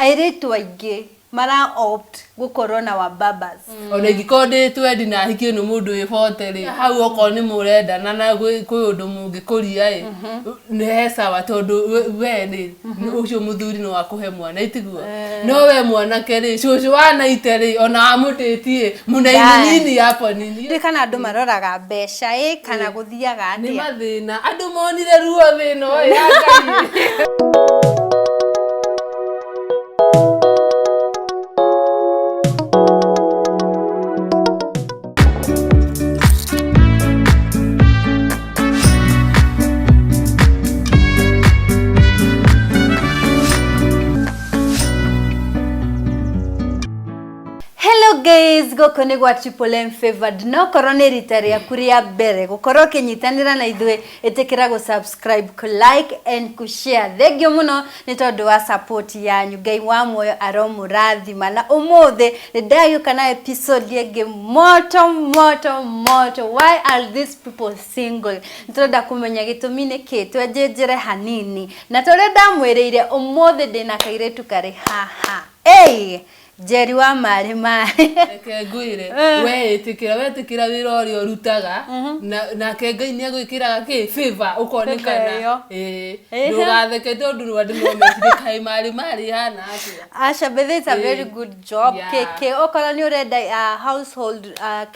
Airĩtu aingĩ mara opt gũkorwo na wababas. Ona ingĩkorwo ndĩ twendi na hikio nĩ mũndũ wĩ 40 rĩ, hau okorwo nĩ mũrendana na kwĩ ũndũ mũngĩkũria ĩ, nĩ he sawa tondũ we rĩ, ũcio mũthuri no akũhe mwana itiguo? No we mwanake rĩ, cũcũ wa naite rĩ, ona wamũdate ĩ, mũna nini hapo nini. Ndiũĩ kana andũ maroraga mbeca ĩ kana gũthiaga Nĩ atĩa. mathĩna, andũ monire ruo thĩna ũyũ ya Ngai. Hello guys, gũkũ nĩ gwa Triple M Favored. No korwo nĩ rita rĩaku rĩa mbere gũkorwo ũkĩnyitanĩra na ithuĩ, ĩtĩkĩra gũ subscribe, kũ like and kũ share. Thengiũ mũno nĩ tondũ wa support yanyu. Ngai wa muoyo aromũrathima. Na ũmũthĩ nĩ ndagĩũka na episode ĩngĩ moto moto moto. Why are these people single? Nĩ tũrenda kũmenya gĩtũmi nĩ kĩ, twenjenjere hanini. Na ta ũrĩa ndamwĩrĩire, ũmũthĩ ndĩna kairĩtu karĩ haha. Ĩĩ! Njeri wa marĩ marĩ. Reke ngwĩre, we ĩtĩkĩra, wetĩkĩra wĩra ũrĩa ũrutaga, na nake Ngai nĩ agwĩkĩraga kĩ favor ũkonekana. Favor ĩyo. Ĩĩ. Ĩhĩ. Ndũgatheke tondũ andũ no mecirie kaĩ marĩ marĩ ihana atĩa. Aca, but it's a very good job. Yeah. Kĩ okorwo nĩ ũrenda household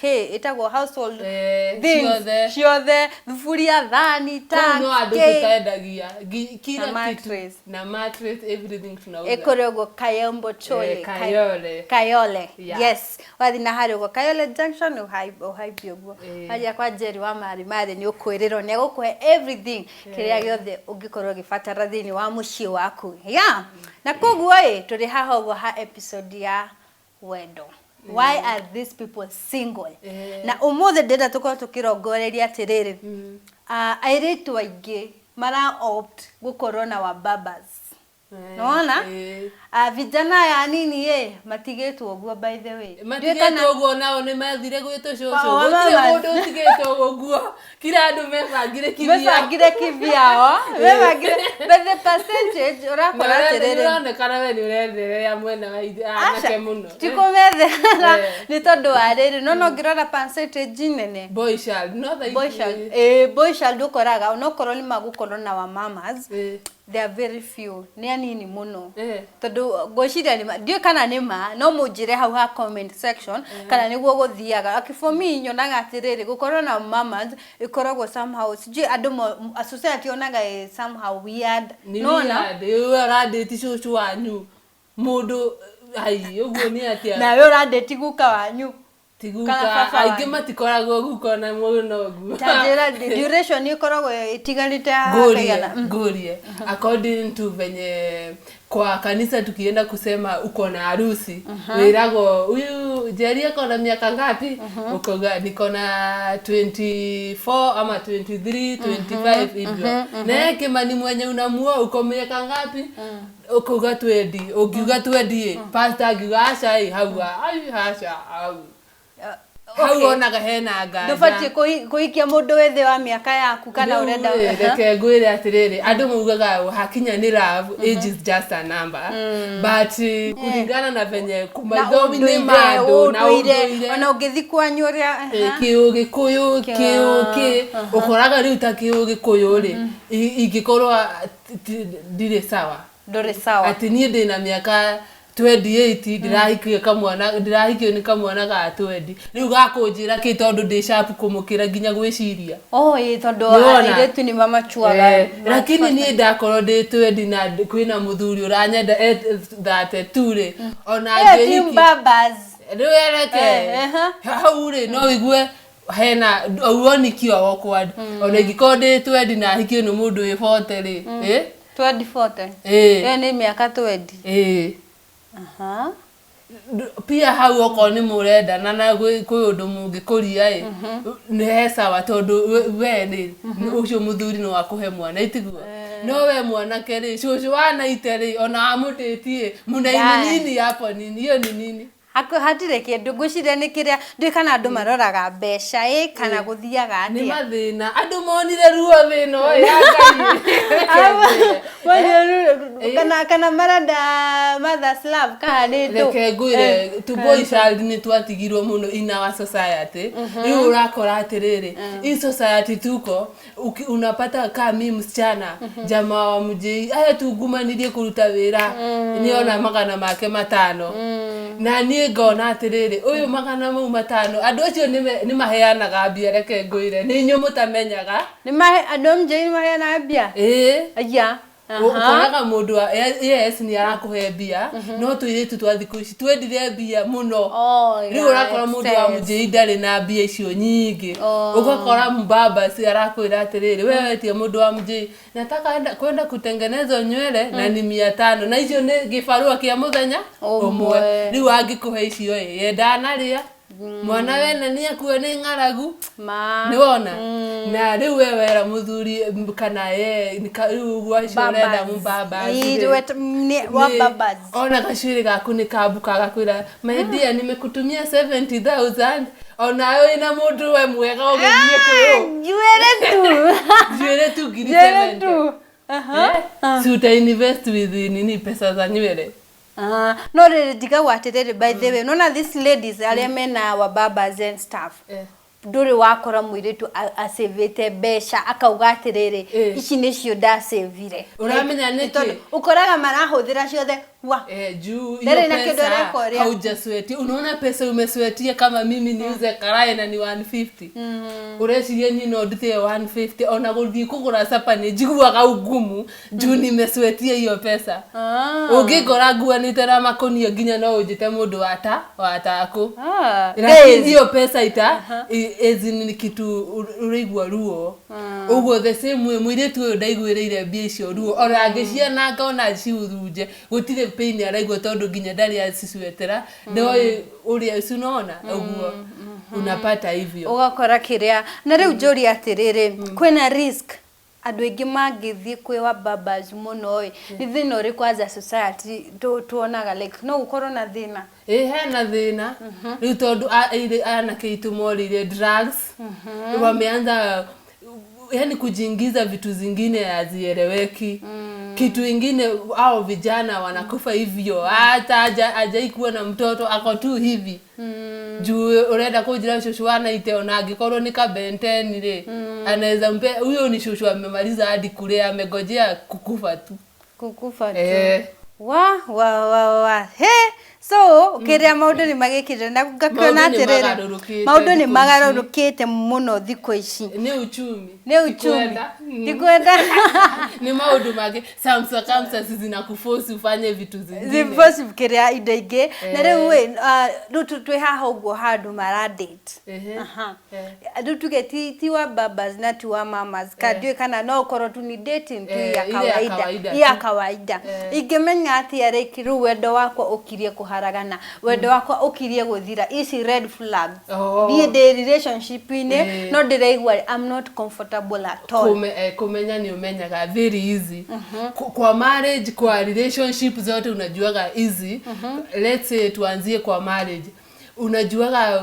kĩ ĩtagwo household things ciothe. Ciothe, thuburia, thani, Kũu no tanks, andũ kĩ tũtendagia. Kila Na kitu. mattress. Na mattress, everything tunauza. Ĩkũrĩ ũguo Kayombo Chole. Kayole. Kayole. Yeah. Yes. Wathiĩ na harĩa ũguo Kayole Junction ũhaimbie ũguo. Waria kwa Njeri wa Marĩ Marĩ nĩ ũkwĩrĩrwo nĩ egũkũhe everything kĩrĩa gĩothe ũngĩkorwo ũgĩbatara thĩinĩ wa mũciĩ waku. Yeah. Na koguo ĩ tũrĩ haha ũguo ha episode ya wendo. Why are these people single? Na ũmũthĩ ndĩrenda tũkorwo tũkĩrongoreria atĩrĩrĩ, airĩtu aingĩ mara opt gũkorwo na wababas. Nĩwona? Vijana aya anini ĩ matigĩtwo ũguo by the way. Ndiũĩ Matigĩtwo ũguo nao nĩ mathire gwĩ tũcũcũ. Wa Gũtirĩ mama. mũndũ ũtigĩtwo ũguo. Kila andũ mebangire kivyao. Mebangire kivyao. Mebangire, but the percentage ũrakora atĩrĩrĩ. Ũronekana we nĩ ũretherea mwena wa anake mũno. Ti kũmethera nĩ tondũ wa rĩrĩ, no no ngĩrora percentage nene. Boy child, no thaa Boy ici- child, boy child ũkoraga onokorwo nĩ magũkorwo na wamamas, they are very few, nĩ anini mũno. Tondũ ngwĩciria nĩ ma, ndiũĩ kana nĩ ma, no mũnjĩre hau ha comment section kana nĩguo gũthiaga. Aki for me nyonaga atĩrĩrĩ, gũkorwo na mamas ĩkoragwo somehow, sijui andũ society yonaga ĩ somehow weird. Nĩ Nĩwona? weird, we ũradate cũcũ wanyu mũndũ ai ũguo nĩ atĩa? Nawe ũradate guka wanyu. Ti Kana guka, baba aingĩ wanyu. matikoragwo guka na mũno ũguo. Ta njĩra duration ĩkoragwo ĩtiganĩte ya Ngũrie, kaigana? Ngũrie. According to venye kwa kanisa tukienda kusema uko na harusi, wĩragwo huyu Njeri ako na miaka ngapi? Ukauga niko na 24 ama 23, 25 hivyo. Na yeye Kimani mwenye unamuoa uko miaka ngapi? Ukauga 20. Ũngiuga 20 ĩ, pastor angiuga aca ĩ, hau ai aca hau. Hau onaga hena nganja. Ndũbatiĩ kũhikia mũndũ wĩ thĩ wa mĩaka yaku kana Rĩu ũrenda rĩ, reke ngwĩre atĩrĩrĩ, andũ maugaga hakinya nĩ love, age is just a number, but kũringana na venye Na maitho-inĩ ma andũ na ũndũire, ũndũire ona ũngĩthiĩ kwanyu ũrĩa kĩũgĩkũyũ kĩũkĩ ũkoraga rĩu ta kĩũgĩkũyũ rĩ, ingĩkorwo ndirĩ sawa Ndũrĩ sawa. Atĩ niĩ ndĩna mĩaka 28 ndĩrahikio kamwana ndĩrahikio nĩ kamwana ga 20 rĩu gakũnjĩra kĩ tondũ ndĩ sharp kũmũkĩra nginya gwĩciria. Oh, ĩ tondũ Nĩwona? airĩtu nĩ mamachuaga. Lakini niĩ ndakorwo ndĩ 20 na kwĩna mũthuri ũranyenda e 32 rĩ, ona Ĩyo ti angĩhikia mbabas. Rĩu ereke hau rĩ no ũigue hena uoni kiwa awkward ona ingĩkorwo ndĩ 20 na hikio nĩ mũndũ wĩ 40 rĩ, ĩ 20 40. Ĩ. Ĩyo nĩ mĩaka 20. Ĩ. Pia hau okorwo nĩ mũrendana na kwĩ ũndũ mũngĩkũria ĩ, nĩ he sawa tondũ we rĩ, ũcio mũthuri no akũhe mwana itiguo? No we mwanake rĩ, cũcũ wa naite rĩ, ona wamũdate ĩ, mũna nini hapo nini, hiyo ni nini? Hatirĩ kĩndũ ngwĩciria nĩ kĩrĩa ndiũĩ kana andũ maroraga mbeca ĩ kana gũthiaga Nĩ atĩa. Mathĩna andũ monire ruo thĩna ũyũ ya Ngai. Kana marenda mother's love kana nĩ ndũ. Reke ngwĩre, tu boy child nĩ twatigirwo mũno in our society. Rĩu ũrakora atĩrĩrĩ, hii society tuko unapata kaa mi msichana, jamaa wa mjei aya tungumanirie kũruta wĩra nĩona 500, na niĩ ngona atĩrĩrĩ, ũyũ 500, andũ acio nĩ maheanaga mbia. Reke ngwĩre, nĩ inyuĩ mũtamenyaga. Nĩ mahe andũ a mjei nĩ maheanaga mbia? Ĩĩ. Aya. Ũkoraga mũndũ wa yes nĩ arakũhe mbia, no tũirĩtu twa thikũ ici twendire mbia mũno. Oh, Rĩu yeah, ũrakora mũndũ wa excess. mũjĩi ndarĩ na mbia icio nyingĩ. Oh. Ũgakora mbaba si arakwĩra atĩrĩrĩ, we wetia mũndũ wa mũjĩi, nataka kwenda kutengenezwa nywele na ni 500, na icio nĩ gĩbarũa kĩa mũthenya Ũmwe. ũmwe. Rĩu angĩkũhe icio ĩ, ye ndanarĩa mwana wene nĩ akue nĩ ng'aragu. Ma. Nĩ wona na rĩu we wera mũthuri kana ye rĩu ũguo acio ũrenda mũbaba. Ĩ, wa babas. Ona gacuĩrĩ gaku nĩ kambuka gakwĩra, "My dear, nimekutumia 70,000," onawe wĩna mũndũ we mwega ũgĩthiĩ kwĩ Njuĩrĩ tu. njuĩrĩ tu ngiri Njuĩrĩ 70. tu. Eh? Si uta invest with nini, pesa za nywele. Ah, no rĩrĩ ndigagwo atĩrĩrĩ, by the way, nona these ladies arĩa mena wa babas and stuff, ndũrĩ wakora mũirĩtu acĩvĩte mbeca akauga atĩrĩrĩ, "Ici nĩcio ndacĩvire"? Ũramenya nĩkĩ? Tondũ ũkoraga marahũthĩra ciothe wa Eh, juu Ndari hiyo na kĩndũ pesa areka ũrĩa. haujaswetia. Unaona pesa umeswetia, kama mimi niuze karai na ni 150, ureciria niĩ no ndute 150 ona gũthiĩ kũgũra capa nĩ njiguaga ugumu juu nimeswetia hiyo pesa. Ah. Ũngĩngora nguanĩte na makũnia nginya no ũnjĩte mũndũ wata watakũ. Ah, Lakini guys. hiyo pesa ita as in ni kitu ũraigua ruo ũguo. The same way mũirĩtu ũyũ ndaiguĩrĩire mbia icio ruo, ona angĩciananga ona acihurunje gũtirĩ pain araigua tondũ nginya ndarĩ acicwetera, ndoĩ ũrĩa si unaona ũguo unapata hivyo. Ũgakora kĩrĩa na rĩu njũria atĩrĩrĩ, kwĩna risk andũ aingĩ mangĩthiĩ kwĩ wa babas mũno ĩ, nĩ thĩna ũrĩkũ as a society tuonaga, like no gũkorwo na thĩna? Ĩ, hena thĩna rĩu tondũ anake aitũ morĩire drugs, wameanza yani kujiingiza vitu zingine hazieleweki. Kitu ingine, au vijana wanakufa hivyo, hata hajai kuwa na mtoto, ako tu hivi juu urenda kunjira cucu wanaite ona angĩkorwo nĩ kabenteni rĩ, anaweza mpe huyo ni cucu amemaliza hadi kulea, amegojea kukufa tu. Kukufa tu. Eh. Wa wa wa wa he, so kiria maundu ni magikire na ngakiona Maũndũ nĩ atiriri, magarũrũkĩte maundu ni thikũ ici. magarũrũkĩte mũno thikũ ici. Nĩ uchumi. Nĩ uchumi. Ndikwenda. Ndikwenda. Ni maũndũ mangĩ, some circumstances zinakuforce ufanye vitu zingine. Ziforce kiria indo ingĩ na rĩu ĩ, rĩu twĩ haha ũguo handũ mara date. Aha. Rĩu tuge ti wa babas na ti wa mamas, ka ndiũĩ kana no ũkorwo tu ni dating tu ya Ile ya kawaida. kawaida Ya tu. kawaida. Ingĩmenya atĩa rĩki rĩu wendo wakwa ũkirie kũharagana, wendo wakwa ũkirie gũthira, ici red flags? Oh. Niĩ ndĩ relationship-inĩ, no ndĩraigua I'm not comfortable at all. Kumenya ni umenyaga very easy. Kwa marriage, kwa relationship zote unajuaga easy. Let's say tuanzie kwa marriage, unajuaga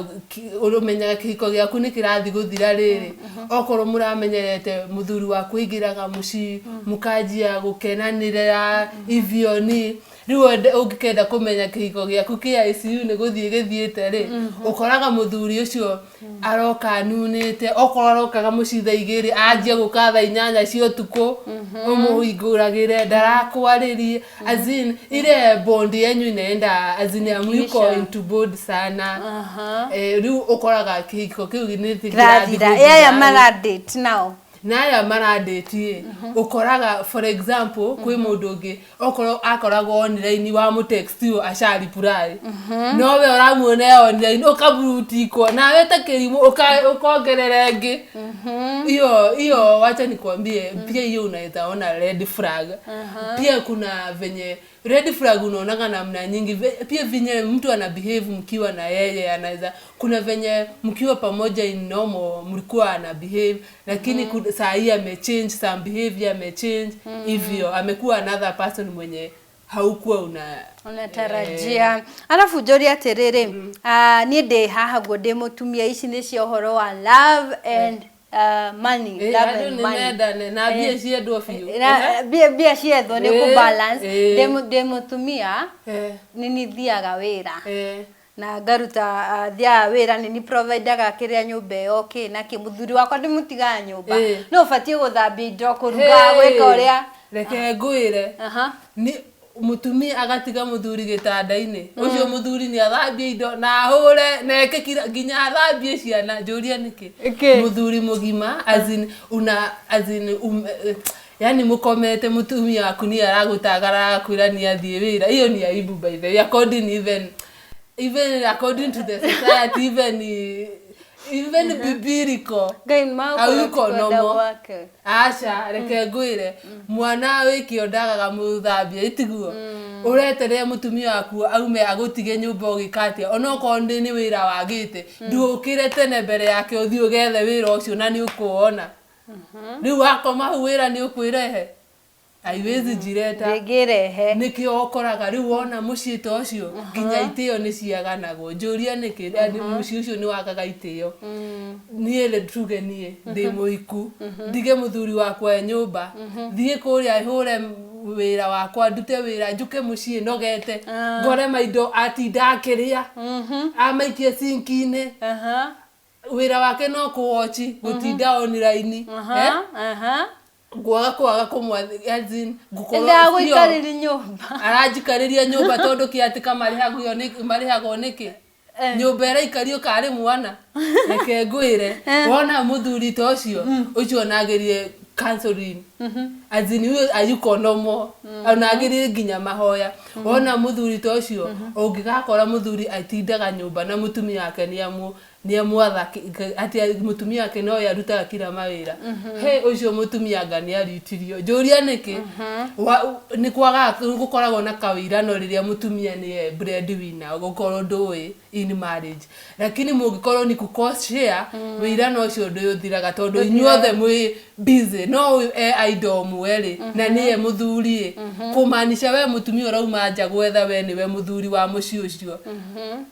umenyaga kĩhiko gĩaku nĩ kĩrathiĩ gũthira rĩrĩ okorwo mũramenyerete mũthuri waku aingĩraga mũciĩ mũkanjia gũkenanĩra hivyo ni rĩu ũngĩkenda kũmenya kĩhiko gĩaku kĩa ICU nĩ gũthiĩ gĩthiĩte rĩ, ũkoraga mũthuri ũcio aroka anunĩte, okorwo arokaga mũciĩ thaa 2, anjia gũka thaa 8 cia ũtukũ, ũmũhingũragĩre ndarakwarĩrie, as in ile bond yenyu inaenda, as in hamuyuko Ikiisha. into board sana. Rĩu ũkoraga kĩhiko kĩu nĩ kĩrathira. kĩrathiĩ Aya gũthira. mara date nao? Na aya maradate ũkoraga, for example, kwĩ mũndũ ũngĩ okorwo akoragwo online wa mũtext ũyũ aca reply, no we ũramuona e online ũkaburutikwo nawe ta kĩrimũ ũkongerera ĩngĩ hiyo hiyo. Wacha nikwambie, pia hiyo unaweza ona red flag. Pia kuna venye red flag unaonaga namna nyingi. Pia venye mtu ana behave mkiwa na yeye, anaweza kuna venye mkiwa pamoja in normal mlikuwa ana behave, lakini saa hii amechange some behavior, amechange hivyo, amekuwa another person mwenye Haukuwa una Unatarajia. Alafu njũrie atĩrĩrĩ, ah, niĩ ndĩ haha guo ndĩ mũtumia, ici nĩ cia ũhoro wa love and money. Eh, love andũ and nĩ money. mendane na mbia ciendwo biũ. Na mbia ciethwo nĩ kũ balance. Ndĩ mũtumia, nĩ nithiaga wĩra na ngaruta, thiaga wĩra, nĩ ni providaga kĩrĩa nyũmba ĩyo kĩ na kĩ. Mũthuri wakwa ndĩmũtigaga nyũmba, no ũbatiĩ gũthambia indo, kũruga, gwĩka ũrĩa. Reke ngwĩre, Aha. Ni mũtumia agatiga mũthuri gĩtanda-inĩ ũcio, mũthuri nĩ athambie indo na ahũre na eke kila, nginya athambie ciana. Njũria nĩkĩ? Nĩkĩ? Mũthuri mũgima, as in, una as in, yani mũkomete, mũtumia waku nĩ aragũtagara, agakwĩra nĩ athiĩ wĩra. Hiyo ni aibu, by the way, according even according to the society, even biblical. Ngai maũkorwo Hayuko ti kwenda nomo. gwake. Aca, reke ngwĩre, mwana wĩkĩo ndagaga mũthambia, itiguo ũreterere mũtumia waku aume agũtige nyũmba ũgĩka atĩa? Onokorwo nĩ wĩra wagĩte, ndũkĩre tene mbere yake ũthiĩ ũgethe wĩra ũcio na nĩ ũkũwona. Rĩu wakoma hau, wĩra nĩ ũkwĩrehe? Haiwezi jireta. Ndĩngĩrehe. Nĩkĩo ũkoraga rĩu wona mũciĩ ta ũcio nginya itĩo nĩ ciaganagwo. Njũria nĩkĩ? Yaani mũciĩ ũcio nĩ wagaga itĩo. Niĩ rĩ, tuge niĩ ndĩ mũhiku, ndige mũthuri wakwa e nyũmba, thiĩ kũrĩa hũre wĩra wakwa, ndute wĩra, njuke mũciĩ nogete, ngore maindo atinda akĩrĩa, amaikie sinki-inĩ. Wĩra wake no kũwochi, gũtinda online. Aha, aha. Ngwaga kũmwathi, as in, ngũkorwo Ndagũikarĩri nyũmba. Aranjikarĩria nyũmba tondũ kĩatĩka marĩhagwo nĩ marĩhagwo nĩkĩ? Nyũmba ĩraikario karĩ mwana? Reke ngwĩre, wona mũthuri ta ũcio, ũcio onagĩrie counseling, as in, huyo hayuko normal, onagĩrĩire nginya mahoya. Wona mũthuri ta ũcio, ũngĩgakora mũthuri atindaga nyũmba na mũtumia wake nĩamwatha atĩ mũtumia wake nowe arutaga kila mawĩra, he ũcio mũtumia anga nĩaritirio. Njũria nĩkĩ? Nĩ kwagaga gũkoragwo na kawĩirano rĩrĩa mũtumia nĩye breadwinner, gũkorwo ndũĩ in marriage, lakini mũngĩkorwo ni kũ share wĩirano ũcio ndũthiraga tondũ inyuothe mwĩ busy. No ũyũ e idle ũmwe rĩ, na nĩye mũthuri ĩ, kũmaanisha we mũtumia ũrauma nja gwetha, we nĩwe mũthuri wa mũciĩ ũcio.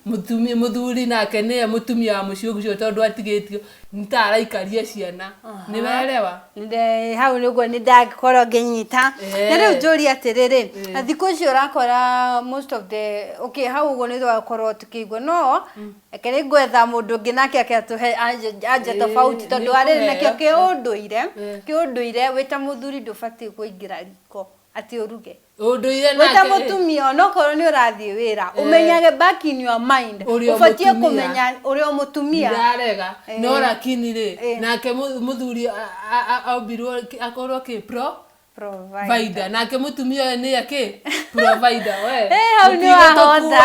Mũtumia, mũthuri nake nĩye mũtumia wa mũciĩ ũcio tondũ atigĩtio nĩ ta araikaria ciana. Nĩ werewa? Hau nĩguo nĩ ndakorwo ngĩnyita. Na rĩu njũrie atĩrĩrĩ, thikũ ici ũrakora most of the, okay, hau ũguo nĩ twakorwo tũkĩigua, no reke nĩ ngwetha mũndũ ũngĩ nake ake atũhe anja tofauti, tondũ arĩrĩ nakĩo kĩũndũire, kĩũndũire wĩ ta mũthuri ndũbatiĩ kũingĩra riko atĩ ũruge. Ũndũire Wĩ ta nake mũtumia, onokorwo nĩ ũrathiĩ wĩra, ũmenyage back in your mind ũrĩ o ũbatiĩ mũtumia. Kũmenya ũrĩ o mũtumia. Ndirarega, no lakini rĩ, nake mũthuri ombirwo akorwo kĩ pro Provider. provider, nake mũtumia ũyũ nĩye kĩ provider we. Eh, hau nĩ wahota.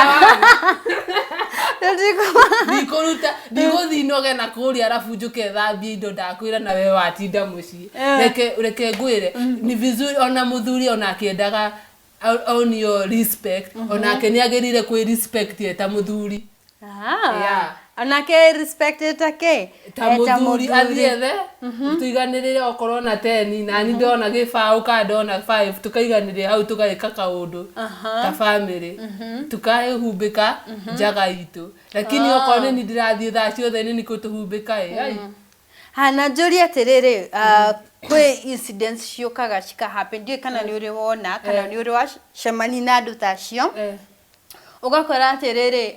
Ndikũruta, ndigũthiĩ noge na kũrĩa arabu njũke thambie indo ndakwĩra na we watinda mũciĩ. Reke ngwĩre, ni vizuri ona mũthuri ona akĩendaga onio respect, onake nĩ agĩrĩire kwĩ respect ye ta mũthuri. Ah. Yeah. Onake respect ta kĩ? Ta mũthuri athiĩ ethe, tũiganĩrĩre, okorwo na 10 nani ndona gĩbaũ kana ndona 5, tũkaiganĩrĩra hau, tũgagĩka kaũndũ ta family, tukahumbĩka njaga itũ. Lakini okorwo nĩ niĩ ndĩrathiĩ thaa ciothe nĩ nĩkũ tũhumbĩka ĩ ai. Ha, na njũrie atĩrĩrĩ, kwĩ incidents ciũkaga cika happen, ndiũĩ kana nĩ ũrĩ wona kana nĩ ũrĩ wacemania na andũ ta acio, ũgakora atĩrĩrĩ,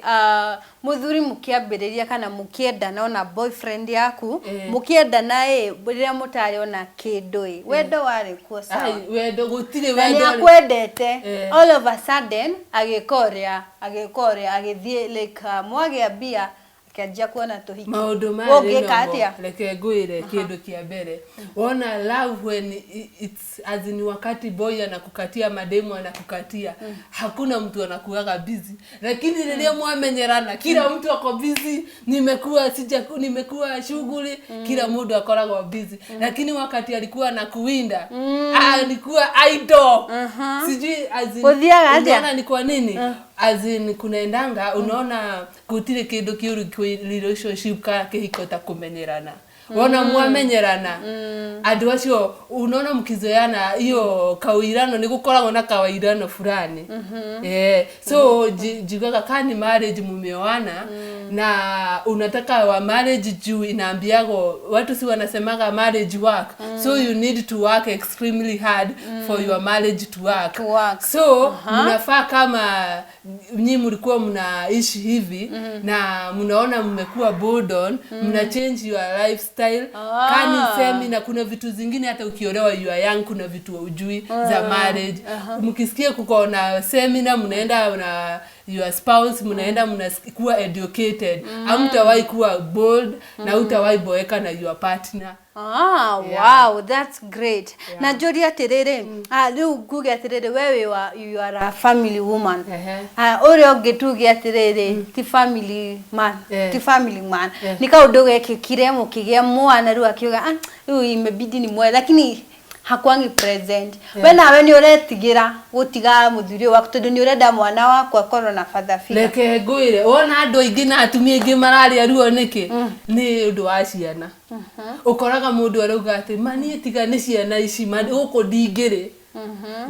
mũthuri mũkĩambĩrĩria kana mũkĩendana, ona boyfriend yaku, mũkĩendana ĩ, rĩrĩa mũtarĩ ona kĩndũ ĩ, wendo warĩ kuo sawa. Ai, wendo gũtirĩ. Na nĩ Wendo akwendete. All of a sudden agĩka ũrĩa agĩthiĩ like, mwagĩa mbia, akĩanjia kuona tũhiki. Maũndũ maya Ũngĩka rĩ nomo, atĩa? Reke ngwĩre kĩndũ kĩa mbere, wona love when it's, as in, wakati boy anakukatia, mademu anakukatia, hakuna mtu anakuaga busy. Lakini rĩrĩa mwamenyerana, kila mtu ako busy, nimekuwa sija, nimekuwa shughuli, kila mtu akoragwo busy. Lakini wakati alikuwa anakuwinda, alikuwa idle, sijui, as in, Gũthiaga atĩa? Unaona ni kwa nini? As in, kunaendanga, unaona gũtirĩ kĩndũ kĩũru kwĩ relationship ka kĩhiko ta kũmenyerana. Wona mwamenyerana andũ acio, unaona mkizoeana hiyo kawirano nĩ gũkoragwo na kawairano fulani. Eh, so njugaga ka ni marriage mumeoana na unataka wa marriage, juu inaambiago watu si wanasemaga marriage work, so you need to work extremely hard for your marriage to work. To work. So mnafaa kama nyi mlikuwa mnaishi hivi na mnaona mmekuwa bored on, mna change your lifestyle. Kani semi na kuna vitu zingine hata ukiolewa you are young, kuna vitu hujui za marriage. Mkisikia kuko na seminar, mnaenda na your spouse, mnaenda mnakuwa educated. Hamtawahi kuwa bored na hutawahi boeka na your partner. Ah, Yeah. wow, that's great. Na njũrie atĩrĩrĩ, ah, rĩu nguge atĩrĩrĩ, we wĩ wa, you are a family woman. Ehe. Ah, ũrĩa ũngĩ tuge atĩrĩrĩ, ti family man, ti family man. Nĩ kaũndũ gekĩkire mũkĩgĩa mwana, rĩu akiuga, ah, rĩu imebidi ni mwe, lakini hakwangi present. We nawe nĩ ũretigĩra gũtiga mũthuri ũyũ waku tondũ nĩ ũrenda mwana waku akorwo na father figure. Reke ngwĩre, wona andũ aingĩ na atumia aingĩ mararĩa ruo nĩkĩ? Nĩ ũndũ wa ciana. Ũkoraga mũndũ arauga atĩ maniĩ tiga nĩ ciana ici, gũkũ ndingĩrĩ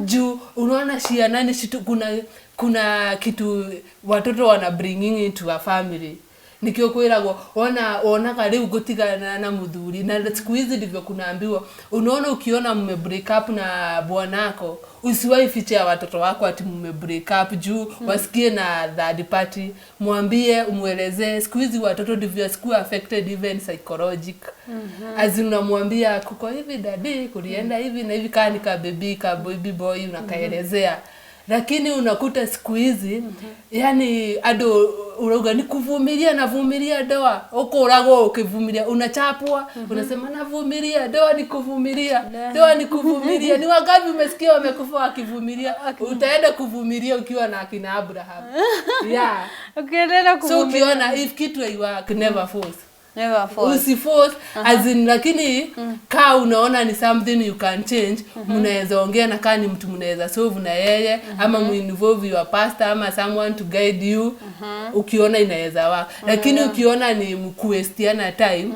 juu unaona ciana nĩ kuna kitu watoto wana bringing into a family. Nikio kwĩragwo wona wonaga rĩu ngũtigana na mũthuri, na siku hizi ndivyo kunaambiwa, unaona ukiona mme break up na bwanako, usiwahi ficha ya watoto wako ati mme break up juu wasikie na third party. Mwambie, umwelezee. Siku hizi watoto ndivyo wasikuwa affected even psychologic. As in unamwambia kuko hivi daddy, kulienda hivi na hivi, kaa ni ka baby, ka baby boy, unakaelezea. Lakini unakuta siku hizi yani andũ urauga ni kuvumilia, navumilia ndoa, ukuragwo ukivumilia, unachapwa, unasema navumilia ndoa, ni kuvumilia ndoa, ni kuvumilia. Ni wangapi umesikia wamekufa wakivumilia? Utaenda kuvumilia ukiwa na akina Abraham? Yeah. Ukiendelea So kuvumilia. ukiona if kitu haiwork, never force. Never force. Usiforce, as in, lakini kaa unaona ni something you can change, mnaweza ongea na kaa ni mtu mnaweza solve na yeye, ama muinvolve your pastor ama someone to guide you, ukiona inaweza work. Lakini ukiona ni mkuwastiana time,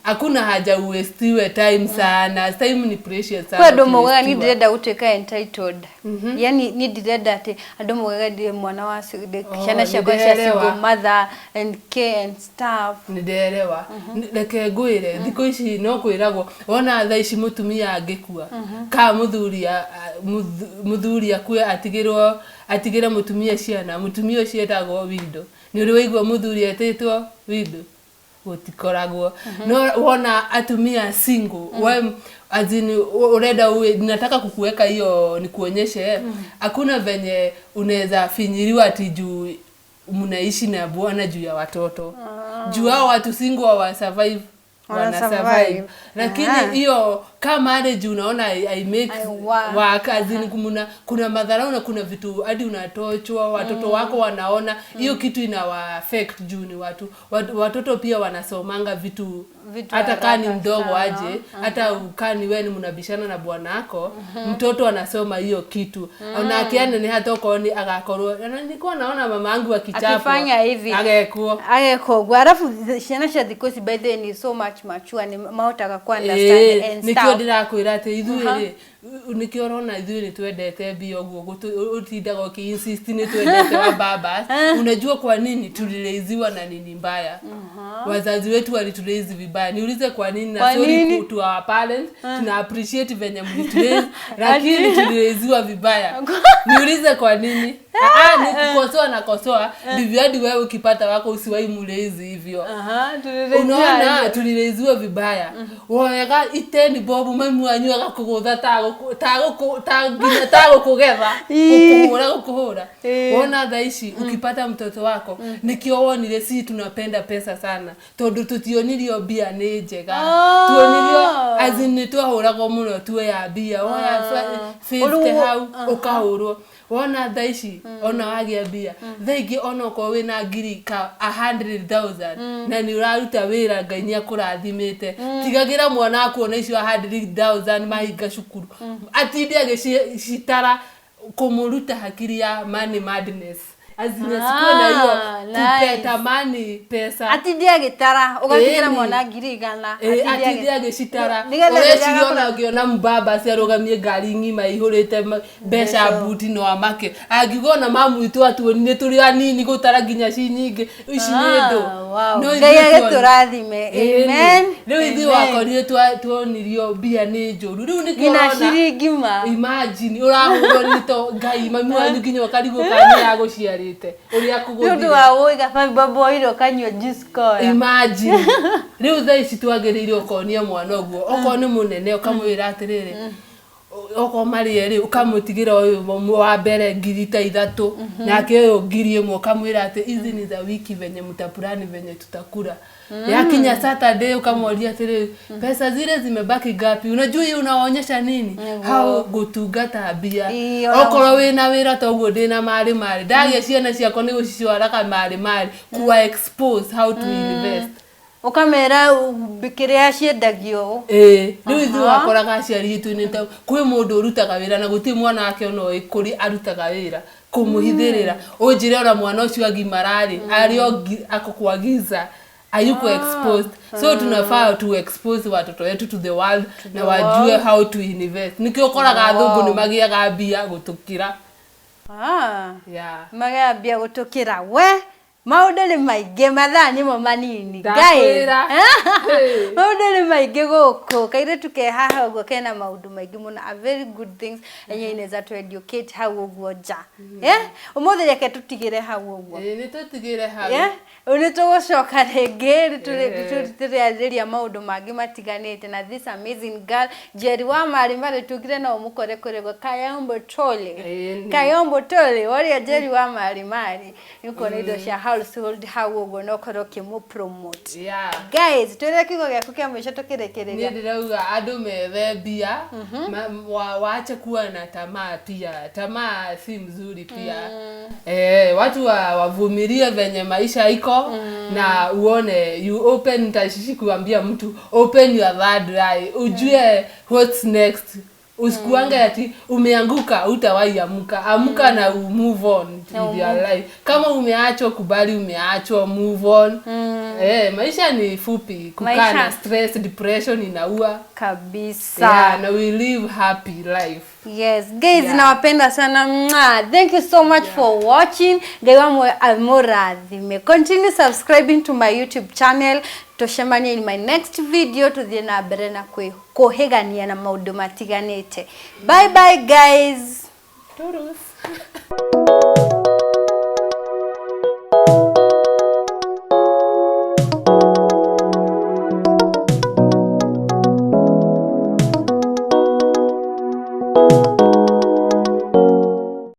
hakuna haja uwastiwe time sana. Time ni precious sana Kwĩ andũ maugaga niĩ ukiwastiwa. ndĩrenda gũtuĩka entitled, yani niĩ ndĩrenda atĩ andũ maugaga ndĩ mwana wa Oh, ciana ciakwa cia nĩndĩrerewa. single mother and care and stuff. Nĩnderewa. Reke ngwĩre, thikũ ici no kwĩragwo wona thaa ici mũtumia angĩkua ka mũthuri mũthuri akue atigĩrwo, atigĩre mũtumia ciana, mũtumia ũcio etagwo windo. Nĩ ũrĩ waigua mũthuri etĩtwo windo? Gũtikoragwo. No wona atumia single, we as in urenda uwe, nataka kukuweka hiyo nikuonyeshe hakuna venye unaweza finyiriwa ati juu mnaishi na bwana juu ya watoto. Juu hao watu single wa survive, Wana wana survive. survive. Lakini hiyo kama marriage unaona I make I work. work, as in kuna madharau na kuna vitu hadi unatochwa, watoto wako wanaona hiyo kitu inawa affect juu ni watu, watoto pia wanasomanga vitu, Vitu hata kaa ni haraka mdogo sana. aje, hata kaa ni wewe ni mnabishana na bwanako, mtoto anasoma hiyo kitu. Ona akiana ni hata okorwo ni agakorwo na nilikuwa naona mama yangu akichapwa Akifanya hivi. agekwo. Ageka ũguo. Arabu ciana cia thikũ ici by the way ni so much mature, nĩ mahotaga ku understand and Nĩkĩo stuff. ndĩrakwĩra atĩ ithuĩ rĩ, nĩkĩo ũrona ithuĩ nĩ twendete mbia ũguo, ũtindaga ũkĩ-insist nĩ twendete wa babas. Unajua kwa nini? Tulireiziwa na nini mbaya. Wazazi wetu walituraise vibaya. Niulize kwa nini? Na Kwa sorry nini? to our parents, tuna appreciate venye mlituraise, lakini tulireiziwa vibaya. Niulize kwa nini? Ah, ni kukosoa na kosoa ndivyo hadi wewe ukipata wako usiwahi muraise hivyo. Aha, tulireiziwa Unaona aje? tulireiziwa vibaya. Woyaga iteni bobu, mami wanyu agakũgũtha nginya tagũkũgetha, gũkũhũra, gũkũhũra. Wona thaa ici ukipata mtoto wako, nikio wonire si tunapenda pesa sana tondu tutionirio mbia nĩ njega. Tuonirio, as in, nĩ twahũragwo mũno tuoya mbia, woya 50 Ũrĩu- hau ũkahũrwo. Wona thaa ici ona wagĩa mbia thaa ingĩ, ona okorwo wĩna ngiri ka 100,000 na nĩ ũraruta wĩra, Ngai nĩ akũrathimĩte, tigagĩra mwana waku ona icio 100,000 mahinga cukuru atinde agĩcitara, kũmũruta hakiri ya money madness. Azinya sikuwe na hiyo Ah, nice. kupetamani pesa. Atindie agĩtara ũgatigĩra Ĩni. mwana 100,000. Ĩ, atindie atindie agĩcitara. Nĩgetha rĩrĩa Ũreciria agakũra- ona ũngĩona mbaba ciarũgamie ngari ng'ima ihũrĩte mbeca mbuti no amake angiuga ona mamu witũ atuoni nĩ tũrĩ anini gũtara nginya ci nyingĩ ici nĩ Ah, ndũ. wow. No Ngai ithuĩ agĩtũrathime. Ĩni. Amen. Rĩu ithuĩ Amen. wakorire tuonirio mbia nĩ njũru rĩu nĩkĩo Nginya ũrona ciringi ma. Imagine ũrahũrwo nĩ to Ngai mami wanyu nginya ũkarigwo kana nĩ agũciarĩte ũrĩa Nĩ ũndũ akũgũthire. wa gũiga baba oire ũkanyua juice cola. Imagine rĩu thaa ici twagĩrĩire ũkonia mwana ũguo okorwo nĩ mũnene ũkamwĩra atĩrĩrĩ okorwo marĩ erĩ ũkamũtigĩra ũyũ wa mbere 3,000 nake ũyũ 1,000 ũkamwĩra atĩ hizi ni za wiki venye mtapurani venye tutakula yakinya Saturday ukamworia atĩrĩrĩ pesa zile zimebaki ngapi unajua hiyo unawaonyesha nini hau gũtungata mbia Ĩĩ, okorwo wĩna wĩra ta ũguo ndĩna marĩ marĩ ndagĩa ciana ciakwa nĩ gũcicwaraga marĩ marĩ kuwa expose how to invest. Ũkamera kĩrĩa ciendagio. Ĩĩ rĩu ithuĩ wakoraga aciari itũ nĩ ta kwĩ mũndũ ũrutaga wĩra na gũtirĩ mwana wake ona ũĩ kũrĩ arutaga wĩra kũmũhithĩrĩra ũnjĩre ona mwana ũcio agimara-rĩ arĩ o ako kwa giza hayuko exposed so tunafaa to expose watoto wetu to the world na wajue how to invest nĩkĩo ũkoraga athũngũ nĩ magĩaga mbia gũtũkĩra. Ah. Yeah. Magambia gũtũkĩra we maũndũ nĩ maingĩ mathaa nĩmo manini. Guys. Ndakwĩra. Hey. Maũndũ nĩ maingĩ gũkũ kairĩtu ke haha ũguo kena maũndũ maingĩ mũno a very good things enye inaweza tu educate hau ũguo nja. Yeah? Ũmũthĩ reke tũtigĩre hau ũguo. Ĩĩ, nĩ tũtigĩre hau. Yeah? Rĩu nĩ tũgũcoka rĩngĩ Eh. tũrĩarĩrĩria maũndũ mangĩ matiganĩte na this amazing girl Njeri wa marĩ marĩ tugire no ũmũkore kũrĩ Kayombo Tole. Ĩĩ, nĩ. Kayombo Tole waria Njeri wa marĩ marĩ nĩ ũkuona indo cia household hau ũguo na ũkorwo ũkĩmũ promote. Yeah. Guys, twĩre kiugo gĩaku kĩa mũico Niĩ tũkĩrĩkĩrĩria. ndĩrauga andũ methe mbia waache kuwa na tamaa pia tamaa si mzuri pia watu wavumilie venye maisha iko na uone you open nitashishi kuambia mtu open your third eye ujue what's next usikuange ati umeanguka utawahi amuka amuka na move on with your life kama umeachwa kubali umeachwa move on maisha ni fupi kukaa na Maisha. stress depression inaua. Kabisa. Yeah, na we live happy life. Yes, guys, Yeah. nawapenda sana. Mwah. Thank you so much for watching. Ngai wa amurathime. Continue subscribing to my YouTube channel. Tucemanie in my next video tuthie na mbere na kwĩhĩgania na maũndũ matiganĩte. Bye bye guys. Toodles.